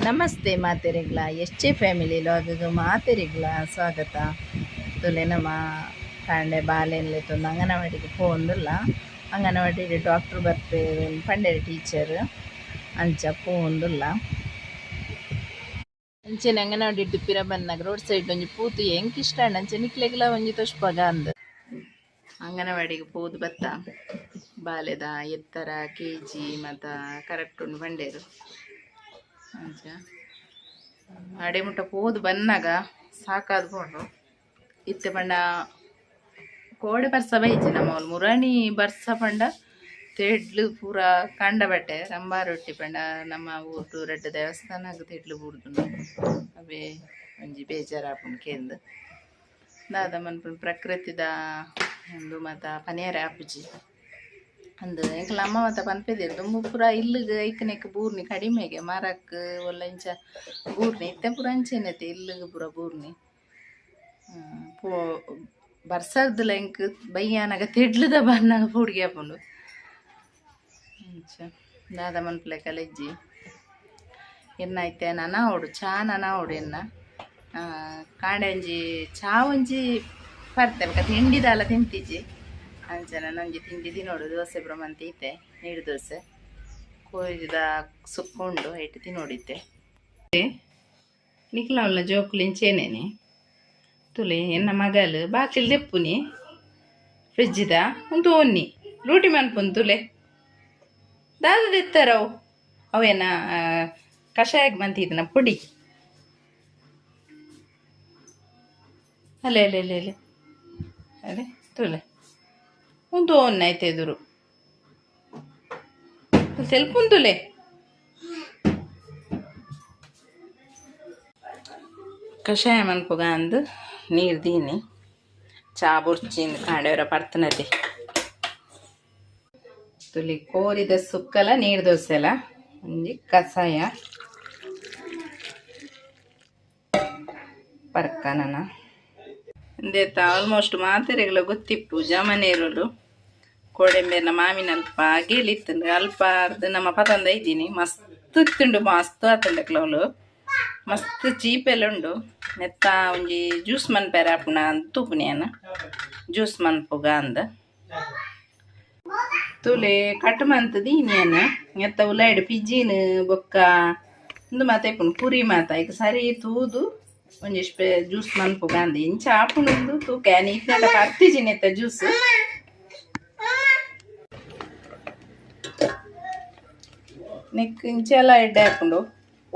Namaste ಮಾತೆರೆಗ್ಲ, S J family ಲಾಗಿಗೆ ಮಾತೆರೆಗ್ಲ ಸ್ವಾಗತ. ತುಲೆ ನಮ್ಮ ಕಾಂಡೆ ಬಾಲೆನ್ಲೆತ್ತೊಂದು ಅಂಗನವಾಡಿಗೆ ಪೋಂದುಲ್ಲ. ಅಂಗನವಾಡಿ ಡಾಕ್ಟ್ರ್ ಬರ್ಪೆ ಪಂಡೆರ್ ಟೀಚರ್, ಅಂಚ ಪೋಂದುಲ್ಲ. ಅಂಚೆನೆ ಅಂಗನವಾಡಿ ಪಿರ ಬನ್ನಗ ರೋಡ್ ಸೈಡ್ ಒಂಜಿ ಪೂತು ಎಂಕ್ ಇಷ್ಟ ಆಂಡ್, ಅಂಚೆ ನಿಕ್ಲೆಗ್ಲ ಒಂಜಿ ತೋಜ್ಪಾಗ ಅಂದ್. ಅಂಗನವಾಡಿಗೆ ಪೋದು ಬತ್ತ, ಬಾಲೆದ ಎತ್ತರ ಕೆಜಿ ಮಾತ ಕರೆಕ್ಟ್ ಉಂಡು ಪಂಡೇರು. ಅಂಚ ಅಡೆ ಮುಟ್ಟ ಪೋದು ಬನ್ನಗ ಸಾಕಾದ್ ಪೋಂಡು. ಇತ್ತೆ ಪಂಡ ಕೋಡೆ ಬರ್ಸ ಬೈಜಿ ನಮ್ಮ ಮುರಾಣಿ ಬರ್ಸ ಪಂಡ ತೆಡ್ಲು ಪೂರ ಕಂಡ ಬಟ್ಟೆ ರಂಬಾರೊಟ್ಟಿ ಪಂಡ ನಮ್ಮ ಊರು ರಡ್ಡ್ ದೇವಸ್ಥಾನಗ್ ತೆಡ್ಲು ಬೂರ್ದುಂಡು. ಅವೇ ಒಂಜಿ ಬೇಜಾರಾಪುಂಡು ಕೇಂದ್. ದಾದ ಮನ್ಪುಂಡು, ಪ್ರಕೃತಿದ ಉಂದು ಮಾತ ಪನಿಯರೆ ಆಪುಜಿ ಅಂದ್. ಎಂಕಲ್ನ ಅಮ್ಮ ಮಾತ ಪನ್ಪೆದೆರ್, ದುಂಬು ಪೂರ ಇಲ್ಲುಗ್ ಐಕ್ ಬೂರ್ನಿ ಕಡಿಮೆಗೆ, ಮರಕ್ ಒಲ್ಲ ಇಂಚ ಬೂರ್ನಿ, ಇತ್ತೆ ಪೂರ ಅಂಚೆನೆತೆ ಇಲ್ಲುಗ್ ಪೂರ ಬೂರ್ನಿ. ಪೋ ಬರ್ಸರ್ದುಲ ಎಂಕ್ ಬಯ್ಯಾನಗ ತೆಡ್ಲುದ ಬನ್ನಗ ಪೋಡಿಗೆ ಆಪುಂಡು. ಅಂಚ ದಾದ ಮನ್ಪುಲೆಕಲ ಇಜ್ಜಿ. ಎನ್ನ ಇತ್ತೆ ನನ ಆವೊಡು, ಚಾ ನನ ಆವೊಡು. ಎನ್ನ ಕಾಂಡೆ ಒಂಜಿ ಚಾ ಒಂಜಿ ಪರ್ತೆ, ಬೊಕ ತಿಂಡಿ ದಾಲ ತಿಂತಿಜಿ. ಅಂಚ ಒಂಜಿ ತಿಂಡಿ ತಿನೋಡು, ದೋಸೆ ಪೂರ ಮಂತಿ ಇತ್ತೆ, ನೀರು ದೋಸೆ ಕೋರಿದ ಸುಕ್ಕ ಉಂಡು, ಐಟ್ ತಿನೋಡಿತ್ತೆ. ನಿಕ್ಲ ಜೋಕುಲು ಇಂಚೇನೇನೆ ತುಲೆ. ಎನ್ನ ಮಗಲ್ ಬಾಕಿಲ್ ದೆಪ್ಪುನಿ ಫ್ರಿಜ್ಜಿದ ಉಂದು ಒನ್ನಿ ರೂಟಿ ಮನ್ಪುನ್ ತುಲೆ. ದಾದ ದೆತ್ತಾರವು ಅವೇನ ಕಷಾಯಕ್ಕೆ ಮಂತಿದ್ದನ ಪುಡಿ. ಅಲೆ ಅಲೆ ಅಲೆ ಅಲೆ ಅಲೆ ತುಲೆ ಉಂದು ಒನ್ನ ಐತೆ ಎದುರು ತೆಲ್ಪುಂದುಲೆ. ಕಷಾಯ ಮನ್ಪುಗ ಅಂದ್ ನೀರು ದೀನಿ. ಚಾ ಬೊರ್ಚಿಂದು ಕಾಂಡೆವರ ಪರ್ತನತೆ. ತುಲಿ ಕೋರಿದ ಸುಕ್ಕಲ ನೀರು ದೋಸೆಲ ಒಂಜಿ ಕಷಾಯ ಪರ್ಕ ನನ. ಇಂದೆತ್ತ ಆಲ್ಮೋಸ್ಟ್ ಮಾತೆರೆಗ್ಲ ಗೊತ್ತಿಪ್ಪು ಜಮನೇರುಲು. ಕೋಡೆಂಬೇರ್ನ ಮಾಮಿನ ಅಲ್ಪ ಅಗೇಲ್ ಇತ್ತುಂಡು, ಅಲ್ಪ ಅರ್ದ್ ನಮ್ಮ ಪತೊಂದ ಇದ್ದೀನಿ. ಮಸ್ತ್ ಇತ್ತುಂಡು, ಮಸ್ತ್ ಆತುಂಡು ಕ್ಲೋಲು, ಮಸ್ತ್ ಚೀಪೆಲ್ಲ ಉಂಡು. ನೆತ್ತ ಒಂಜಿ ಜ್ಯೂಸ್ ಮನ್ಪೆರೆ ಆಪುನ ತೂಪುನಿ ಯಾನ್, ಜ್ಯೂಸ್ ಮನ್ಪುಗ ಅಂದ್. ತೂಲೆ ಕಟ್ ಮಂತ್ ದೀನಿ ಯಾನ್. ನೆತ್ತ ಉಲಾಯ್ಡ್ ಪಿಜಿನ್ ಬೊಕ್ಕ ಉಂದು ಮಾತ ಇಪ್ಪುಂಡು, ಪುರಿ ಮಾತ. ಐಕ್ ಸರಿ ತೂದು ಒಂಜಿ ಜ್ಯೂಸ್ ಮನ್ಪುಗ ಅಂದ್. ಇಂಚ ಆಪುಂಡು ತೂಕ, ಯಾನ್ ಇತ್ನಟ ಪರ್ತಿಜಿ ನೆತ್ತ ಜ್ಯೂಸ್. ನೆಕ್ ಇಂಚೆಲ ಎಡ್ಡೆ ಆಪುಂಡು.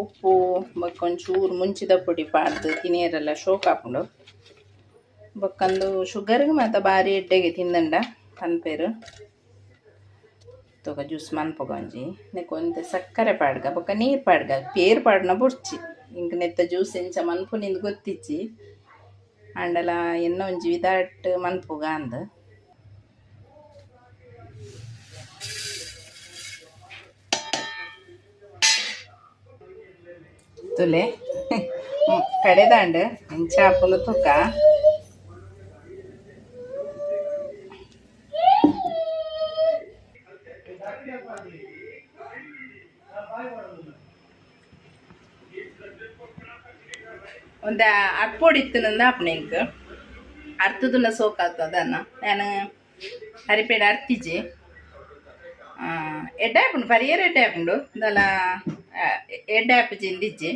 ಉಪ್ಪು ಬೊಕ್ಕ ಒಂಚೂರು ಮುಂಚಿದ ಪೊಡಿ ಪಾಡ್ದು ತಿನಿಯರೆಲ್ಲ ಶೋಕ್ ಆಪುಂಡು. ಬೊಕ್ಕಂದು ಶುಗರ್ಗ್ ಮಾತ ಬಾರಿ ಎಡ್ಡೆಗೆ ತಿಂದಂಡ ಪನ್ಪೆರ್. ತೂಕ ಜ್ಯೂಸ್ ಮನ್ಪುಗ ಒಂಜಿ. ನೆಕ್ ಒಂತೆ ಸಕ್ಕರೆ ಪಾಡ್ಗ ಬೊಕ್ಕ ನೀರು ಪಾಡ್ಗ, ಪೇರ್ ಪಾಡ್ನ ಬೊಡ್ಚಿ. ಇಂಕ್ ನೆತ್ತ ಜ್ಯೂಸ್ ಎಂಚ ಮನ್ಪುನಿಂದ್ ಗೊತ್ತಿಜ್ಜಿ, ಆಂಡಲ ಎನ್ನ ಒಂಜಿ ವಿದಾಟ್ ಮನ್ಪುಗ ಅಂದ್. ತುಲೆ ಕಡೆದಾಂಡ್ ಎಂಚ ಆಪುಂಡು ತೂಕ. ಒಂತೆ ಅರ್ಪೊಡು ಇತ್ತಿನಂದ ಆಪುಂಡು ಎಂಕ್, ಅರ್ತುದುಲ ಸೋಕಾತು ಅದನ್ನ. ಯಾನ್ ಅರಿಪೇಡ ಅರ್ತಿಜಿ. ಎಡ್ಡೆ ಆಪುಂಡು ಪರಿಯರ, ಎಡ್ಡೆ ಆಪುಂಡು. ದಾಲ ಎಡ್ಡೆ ಆಪುಜಿ ಇಂದಿಜ್ಜಿ.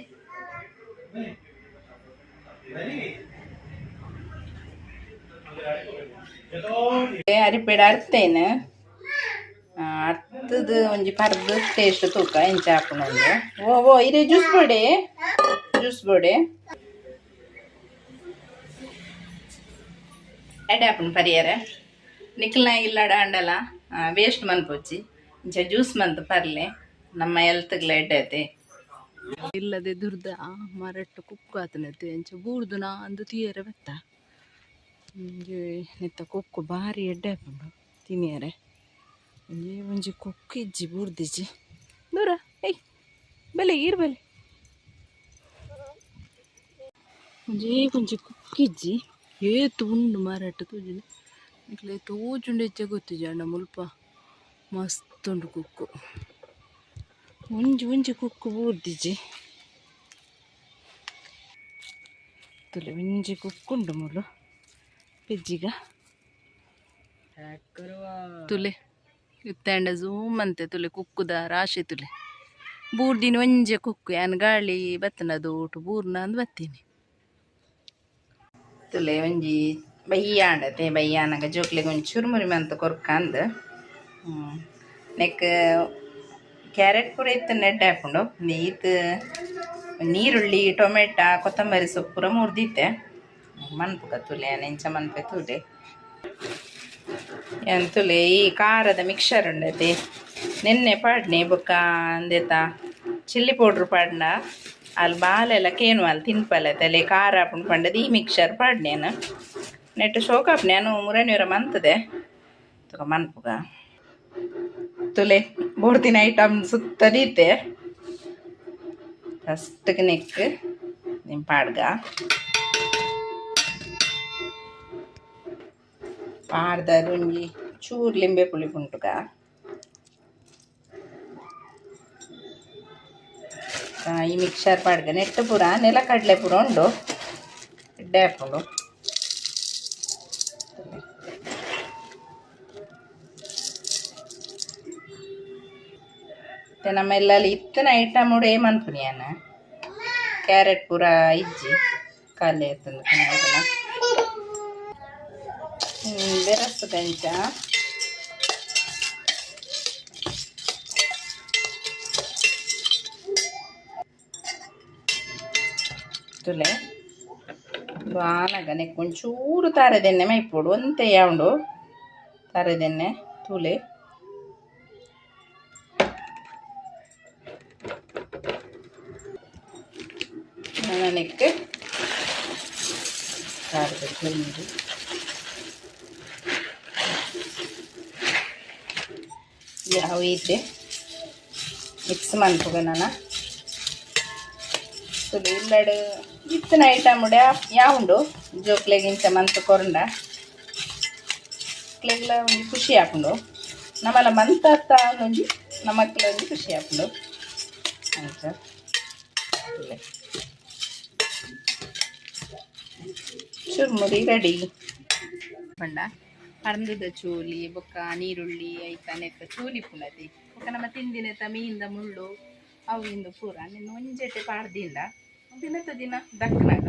ಅರಿಪೇಡ ಅರ್ತೇನೆ, ಅರ್ತದ ಒಂಜಿ ಪರ್ದು ಟೇಸ್ಟ್ ತೂಕ ಎಂಚ ಆಪುಂಡು. ಓ ಓ ಇರೆ ಜ್ಯೂಸ್ ಬೋಡೆ, ಜ್ಯೂಸ್ ಬೋಡೆ. ಎಡ್ಡೆ ಆಪುಂಡು ಪರಿಯರೆ. ನಿಕ್ಲ್ನ ಇಲ್ಲಡ ಅಂಡಲ ವೇಸ್ಟ್ ಮನ್ಪೊಚ್ಚಿ, ಇಂಚ ಜ್ಯೂಸ್ ಮಂತ್ ಪರ್ಲೆ, ನಮ್ಮ ಹೆಲ್ತ್ಗ್ಲ ಎಡ್ಡೆ ಐತೆ. ಇಲ್ಲದೆ ದುರ್ದ ಮರಟ್ಟು ಕುಕ್ಕು ಆತನತೆ ಎಂಚ ಬೂರ್ದುನ ಅಂದು ತೀಯರೆ ಬತ್ತ. ಒಂಜಿ ನೆತ್ತ ಕುಕ್ಕು ಬಾರಿ ಎಡ್ಡೆ ಆಪುಂಡು ತಿನಿಯರೆ. ಒಂಜಿ ಒಂಜಿ ಕುಕ್ಕು ಇಜ್ಜಿ, ಬೂರ್ದಿಜ್ಜಿ. ದೂರ ಏಯ್ ಬಲೆ ಈರ್ ಬಲೆ. ಒಂಜೇ ಒಂಜಿ ಕುಕ್ಕಿಜ್ಜಿ, ಏತ್ ಉಂಡು ಮರಟ್ ತೋಜುಂಡು ನಿಕ್ಲೆ ತೋಜುಂಡು ಹೆಚ್ಚ ಗೊತ್ತಿಜ್ಜಿ. ಅಂಡ ಮುಲ್ಪ ಮಸ್ತ್ ಉಂಡು ಕುಕ್ಕು. ಒಂಜಿ ಒಂಜಿ ಕುಕ್ಕು ಬೂರ್ದಿಜ್ಜಿ. ತುಲೆ ಒಂಜಿ ಕುಕ್ಕುಂಡು ಮೂಲು ಪೆಜ್ಜಿಗ ತುಲೆ ಇತ್ತಾಂಡ ಝೂಮ್ ಅಂತೆ ತುಲೆ ಕುಕ್ಕುದ ರಾಶಿ ತುಲೆ ಬೂರ್ದಿನ ಒಂಜೆ ಕುಕ್ಕು ಯಾನ್ ಗಾಳಿ ಬತ್ತನ ದೋಟು ಬೂರ್ನ ಅಂದ್ ಬತ್ತೀನಿ ತುಲೆ ಒಂಜಿ ಬಯ್ಯಾಂಡತೆ ಬಯ್ಯಾನಗ ಜೋಕ್ಲೆಗ್ ಒಂಜಿ ಚುರುಮುರಿ ಮಂತ್ ಕೊರ್ಕಂದ್ ನೆಕ್ ಕ್ಯಾರೆಟ್ ಪೂರ ಇತ್ತು ನೆಡ್ಡೆ ಹಾಕೊಂಡು ಈತ್ ನೀರುಳ್ಳಿ ಟೊಮೆಟೊ ಕೊತ್ತಂಬರಿ ಸೊಪ್ಪು ಪೂರ ಮುರ್ದಿತ್ತೆ ಮನ್ಪುಗ ತುಲೆ ಎಂಚ ಮನ್ಪೆ ತುಲೆ ಯಾನ್ ತುಲೆ ಈ ಖಾರದ ಮಿಕ್ಸರ್ ಉಂಡತೆ ನೆನ್ನೆ ಪಾಡ್ನೆ ಬೊಕ್ಕ ಅಂದೆತ ಚಿಲ್ಲಿ ಪೌಡ್ರ್ ಪಾಡ್ನ ಅಲ್ಲಿ ಬಾಲೆಲ್ಲ ಕೇನು ಅಲ್ಲಿ ತಿನ್ಪಲೆ ತಲೆ ಖಾರ ಆಪುಂಡು ಪಂಡದು ಈ ಮಿಕ್ಸರ್ ಪಾಡ್ನೇನು ನೆಟ್ ಶೋಕಾಪ್ನೆ ನಾನು ಮುರಣಿಯವರ ಮಂತದೆ ತುಕ ಮನ್ಪುಗ ತುಲೆ ಬೋರ್ದಿನ ಐಟಮ್ ಸುತ್ತದೀತೆ ಫಸ್ಟ್ಗೆ ನೆಕ್ ನಿಮ್ಮ ಪಾಡ್ಗ ಪಾಡ್ದ ಒಂಜಿ ಚೂರು ಲಿಂಬೆ ಪುಳಿ ಪುಂಟುಗ ಈ ಮಿಕ್ಸರ್ ಪಾಡ್ಗ ನೆಟ್ಟು ಪೂರ ನೆಲಕಡಲೆ ಪೂರ ಉಂಡು ಎಡ್ಡೆ ಆಪುಂಡು ಮತ್ತೆ ನಮ್ಮ ಎಲ್ಲಲ್ಲಿ ಇತ್ತಿನ ಐಟಮ್ ಉಡೆ ಮನ್ಪುನಿ ಕ್ಯಾರೆಟ್ ಪೂರ ಇಜ್ಜಿ ಖಾಲಿ ಆಯ್ತಂದು ಬೆರಸು ಕಂಚ ತುಲೆ ಬಾನಗ ನೆಕ್ ಒಂಚೂರು ತಾರೆದೆಣ್ಣೆ ಮೈಪೊಡು ಒಂತೆ ಉಂಡು ತಾರೆದೆಣ್ಣೆ ತುಲೆ ನೆಕ್ ಖಾರದ ಚುರುಮುರಿ ಯಾವ ಐತೆ ಮಿಕ್ಸ್ ಮನ್ಪುಗ ನಾನು ತುಲೆ ಇಲ್ಲಡು ಇತ್ತಿನ ಐಟಮ್ ಯಾವುಂಡು ಜೋಕ್ಲೆಗ್ ಇಂಚ ಮಂತ್ ಕೊರಂಡ ಮಕ್ಲೆಗ್ಲ ಒಂಜಿ ಖುಷಿ ಆಪುಂಡು ನಮ್ಮಲ ಮಂತ ಅತ್ತ ಒಂಜಿ ನಮ್ಮಕ್ಲ ಒಂಜಿ ಖುಷಿ ಆಪುಂಡು ಅಂಚ ತುಲೆ ಚುರುಮುರಿ ರೆಡಿ ಪಂಡ ಪರ್ಂದದ ಚೂಲಿ ಬೊಕ್ಕ ನೀರುಳ್ಳಿ ಐತ ನೆತ್ತ ಚೂಲಿ ಪುನತಿ ಬೊಕ್ಕ ನಮ್ಮ ತಿಂದಿನೆತ್ತ ಮೀನ್ದ ಮುಳ್ಳು ಅವು ಇಂದು ಪೂರ ನಿನ್ನ ಒಂಜೆಟೆ ಪಾಡ್ದಿಂಡ ದಿನತ ದಿನ ದಕ್ಕನಾಗ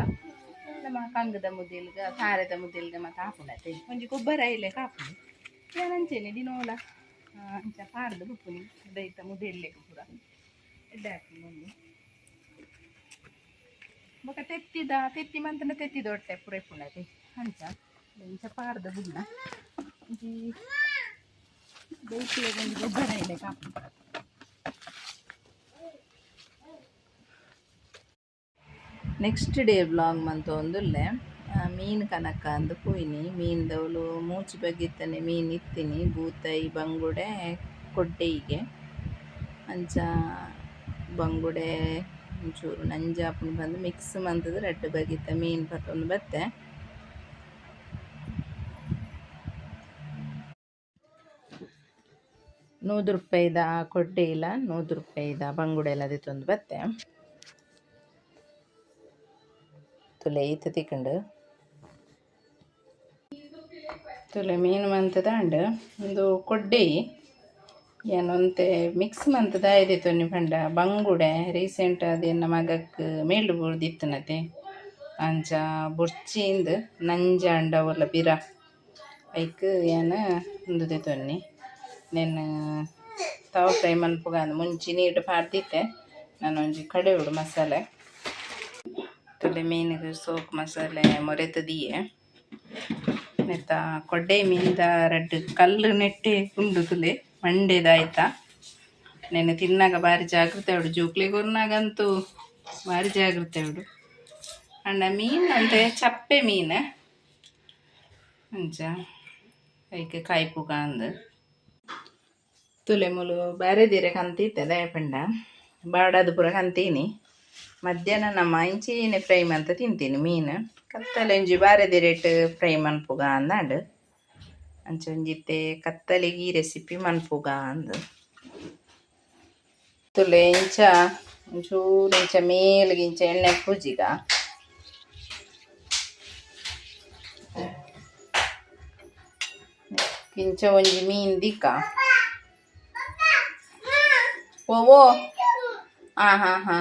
ನಮ್ಮ ಕಂಗದ ಮುದೆಲ್ಗ ತಾರೆದ ಮುದೆಲ್ಗ ಮತ್ತೆ ಆಪುಂಡತೆ ಒಂಜಿ ಗೊಬ್ಬರ ಇಲೆ ಕಾಪುಂಡು ಯಾನ್ ಅಂಚೆನೆ ದಿನೋಲ ಅಂಚ ಪಾಡ್ದು ಬುಪ್ಪುನಿ ದೈತ ಮುದೆಲ್ಲೆಗ್ ಪೂರ ಎಡ್ಡೆ ಆಪುಂಡು ಒಂದು ಬೊಕ ತೆತ್ತಿದ ತೆತ್ತಿ ಮಂತನ ತೆತ್ತಿದ ಒಟ್ಟೆ ಪೂರ ಇಪ್ಪುಂಡತೆ ಅಂಚ ಇಂಚ ಪಾಡ್ದ ಬುಡ್ನ ಒಂಜಿ ದೈಕ್ಲೆಗ್ ಒಂಜಿ ಗೊಬ್ಬರ ಇಲೆ ಕಾಪುಂಡು. ನೆಕ್ಸ್ಟ್ ಡೇ ವ್ಲಾಗ್ ಮಂತೊಂದುಲ್ಲೆ ಮೀನು ಕನಕ ಅಂದ್ ಪೋಯಿನಿ ಮೀನ್ದವ್ಲು ಮೂಚಿ ಬಗ್ಗಿತ್ತನೆ ಮೀನು ಇತ್ತಿನಿ ಬೂತಾಯಿ ಬಂಗುಡೆ ಕೊಡ್ಡೆಯಿಗೆ ಅಂಚ ಬಂಗುಡೆ ಒಂಚೂರು ನಂಜಾಪುಂಡು ಪಂದ್ ಮಿಕ್ಸ್ ಮಂತುದು ರಡ್ಡ್ ಬಗಿತ ಮೀನು ಪತ್ತೊಂದು ಬತ್ತೆ. ನೂದು ರೂಪಾಯಿದ ಕೊಡ್ಡೆಯಿಲ 100 ರೂಪಾಯಿದ ಬಂಗುಡೆ ಎಲ್ಲ ದೆತ್ತೊಂದು ಬತ್ತೆ. ತುಲೆ ಈತ್ ತಿಕ್ಕುಂಡು ತುಲೆ ಮೀನು ಮಂತುದಾಂಡ್ ಉಂದು ಕೊಡ್ಡೆಯಿ ಯಾನ್ ಒಂತೆ ಮಿಕ್ಸ್ ಮಂತುದು ದಾಯೆ ಪಂಡ ಬಂಗುಡೆ ರೀಸೆಂಟ್ ಆದ್ ಎನ್ನ ಮಗಕ್ ಮೇಲ್ಡ್ ಬೂರ್ದಿತ್ತುನತೆ ಅಂಚ ಬೊರ್ಚಿಂದ್ ನಂಜಾಂಡ ಅವ್ಲ ಪಿರ ಐಕ್ ಯಾನ್ ಉಂದು ದೆತೊನ್ನಿ ನೆನ್ ತವ ಫ್ರೈ ಮನ್ಪುಗ ಅಂದ್ ಮುಂಚಿ ನೀರ್ಡ್ ಪಾಡ್ದಿತ್ತೆ ನಾನೊಂಜಿ ಕಡೆವೊಡು ಮಸಾಲೆ ತುಲೆ ಮೀನುಗ್ ಸೋಕ್ ಮಸಾಲೆ ಮೊರೆತ ದೀಯೆ ನೆತ್ತ ಕೊಡ್ಡೆ ಮೀನ್ದ ರಡ್ಡ್ ಕಲ್ಲು ನೆಟ್ಟೆ ಉಂಡು ತುಲೆ ಮಂಡೆದ ಆಯ್ತ ನೆನ್ ತಿನ್ನಗ ಬಾರಿ ಜಾಗ್ರತೆ ಆವೊಡು ಜೋಕ್ಲೆಗ್ ಕೊರ್ನಗಂತೂ ಬಾರಿ ಜಾಗ್ರತೆ ಆವೊಡು ಆಂಡ ಮೀನ್ ಒಂತೆ ಚಪ್ಪೆ ಮೀನ್ ಅಂಚ ಐಕ್ ಕಾಯ್ಪುಗ ಅಂದ್ ತುಲೆ ಮೂಲು ಬಾರೆದಿರೆ ಕಂತಿತ್ತೆ ದಾಯೆ ಪಂಡ ಬಾಡಾದ್ ಪೂರ ಕಂತೀನಿ ಮಧ್ಯಾಹ್ನ ನಮ್ಮ ಇಂಚಿನೆ ಫ್ರೈ ಮಂತ ತಿಂತೀನಿ ಮೀನು ಕತ್ತಲೆ ಒಂಜಿ ಬಾರೆದಿರೆಟ್ ಫ್ರೈ ಮನ್ಪುಗ ಅಂದಾಂಡ್ ಅಂಚ ಒಂಜಿತ್ತೆ ಕತ್ತಲೆಗ್ ಈ ರೆಸಿಪಿ ಮನ್ಪುಗ ಅಂದ್ ತುಲೆ ಇಂಚ ಒಂಚೂರು ಇಂಚ ಮೇಲ್ಗ್ ಇಂಚ ಎಣ್ಣೆ ಪೂಜಿಗ ಇಂಚ ಒಂಜಿ ಮೀನ್ ದಿಕ್ಕ ಓ ಓ ಹಾ ಹಾ ಹಾ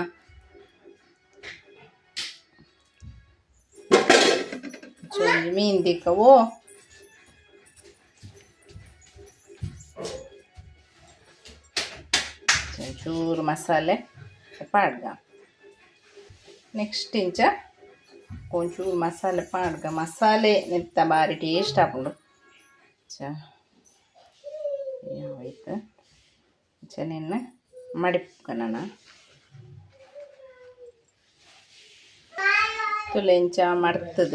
ಒಂಜಿ ಮೀನ್ ದಿಕ್ಕ ಓ ಚೂರು ಮಸಾಲೆ ಪಾಡ್ಗ. ನೆಕ್ಸ್ಟ್ ಇಂಚ ಒಂಚೂರು ಮಸಾಲೆ ಪಾಡ್ಗ. ಮಸಾಲೆ ನೆತ್ತ ಬಾರಿ ಟೇಸ್ಟ್ ಆಪುಂಡು. ಚ ಯಾವೈತು ಇಂಚ ನಿನ್ನ ಮಡಿಪುಗ. ತುಲೆ ಇಂಚ ಮಡ್ತದ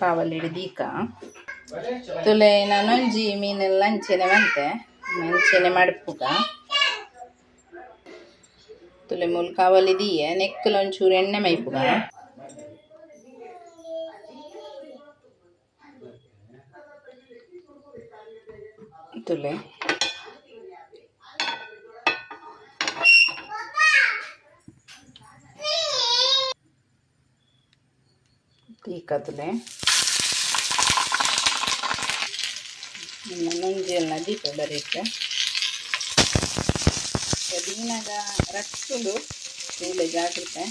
ಕಾವಲಿಡಿ ದೀಕ. ತುಲೆ ನಾನೊಂಜಿ ಮೀನೆಲ್ಲ ಅಂಚೆನೆ ಮಂತೆ ಅಂಚೆನೆ ಮಡ್ಪುಗ. ತುಲೆ ಮೂಲು ಕಾವಲಿ ದೀಯೆ ನೆಕ್ಕಲ ಒಂಚೂರು ಎಣ್ಣೆ ಮೈಪುಗ. ತುಲೆ ದೀಕ ತುಲೆ ನಂಜೆಲ್ಲ ದೀಪ ಬರೀತೆ ದೀನಾಗ ರಟ್ಟುಂಡು ತೂಲೆ ಜಾಗ್ರತೆ.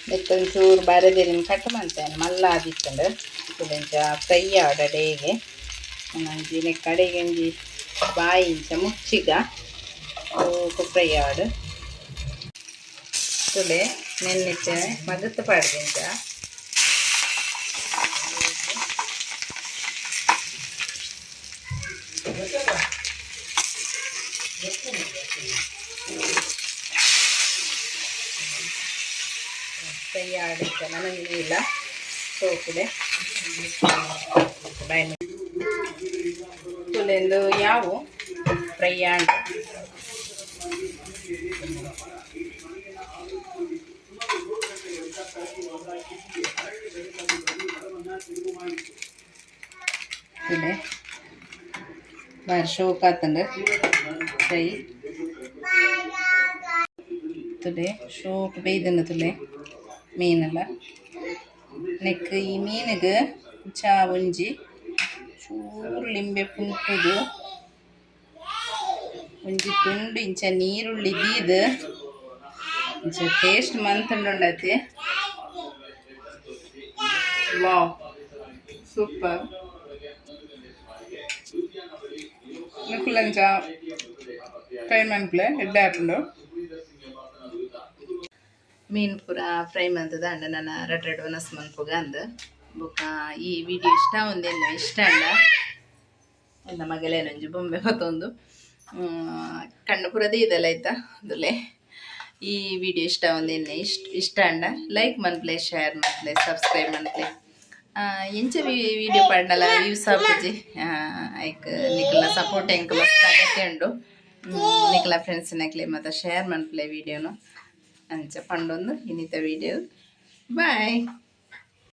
ನೆತ್ತೊಂಚೂರು ಬಾರೆದಿರಿನ ಕಟ್ ಮಂತೇನೆ ಮಲ್ಲ ಆದಿತ್ತಂಡು. ಇಂಚ ಫ್ರೈ ಆವಡ ಡೇಗೆ ಒಂಜಿ ನೆಕ್ ಕಡೆಗೆ ಒಂಜಿ ಬಾಯಿ ಇಂಚ ಮುಚ್ಚಿಗ ಫ್ರೈ ಆವಡ್. ತುಲೆ ನೆನ್ನಿತ್ತೆ ಮದತ್ ಪಾಡ್ದು ಇಂಚ ಫ್ರೈ ಆಡಿಂಚ ನನಗೆ ಇಲ್ಲ ಸೋಪುಡೆ ಬಾಯ್. ತುಲೆಂದು ಯಾವು ಫ್ರೈ ಆಂಡ್ ತುಲೆ ಬಾರಿ ಶೋಕ್ ಆತಂಡು ಫ್ರೈ. ತುಲೆ ಶೋಕ್ ಬೇಯ್ದನ ತುಲೆ ಮೀನೆಲ್ಲ. ನೆಕ್ ಈ ಮೀನಿಗೆ ಚಾ ಒಂಜಿ ಚೂರು ಲಿಂಬೆ ಪುಂಟುದು ಒಂಜಿ ತುಂಡು ಇಂಚ ನೀರುಳ್ಳಿ ದೀದ್ ಇಂಚ ಟೇಸ್ಟ್ ಮಂತುಂಡುಂಡತಿ. ವಾವ್, ಸೂಪರ್. ನಿಕುಲಂಚ ಫ್ರೈ ಮನ್ಪುಲೆ, ಎಡ್ಡೆ ಆಪುಂಡು. ಮೀನ್ ಪೂರ ಫ್ರೈ ಮಂತದ ಅಂಡ ನನ್ನ ರಡ್ ರಡ್ ಒನಸ್ ಮನ್ಪುಗ ಅಂದ್. ಬೊಕ ಈ ವಿಡಿಯೋ ಇಷ್ಟ ಒಂದೇನು ಇಷ್ಟ ಅಂಡ ಎನ್ನ ಮಗಲೇನೊಂಜಿ ಬೊಂಬೆ ಮತ್ತೊಂದು ಕಣ್ಣು ಪೂರ ದೀದಲ್ಲ ಆಯ್ತಾ அதுಲೆ. ಈ ವಿಡಿಯೋ ಇಷ್ಟ ಒಂದೇನೆ ಇಷ್ಟ ಇಷ್ಟ ಅಂಡ ಲೈಕ್ ಮನ್ಪ್ಲೆ, ಶೇರ್ ಮನ್ಪ್ಲೆ, ಸಬ್ಸ್ಕ್ರೈಬ್ ಮನ್ಪ್ಲೆ. ಎಂಚ ವಿಡಿಯೋ ಪಾಡ್ನಲ ವ್ಯೂಸ್ ಆಪುಜಿ. ಐಕ್ ನಿಕಲ್ನ ಸಪೋರ್ಟ್ ಎಂಕ್ ಮಸ್ತ್ ಅಗತ್ಯ ಉಂಡು. ನಿಕಲ ಫ್ರೆಂಡ್ಸ್ ನಕ್ಲೆ ಮತ್ತೆ ಶೇರ್ ಮನ್ಪ್ಲೆ ವಿಡಿಯೋನು. ಅಂಚ ಪಂಡೊಂದು ಇನ್ನಿತ ವಿಡಿಯೋ. ಬಾಯ್.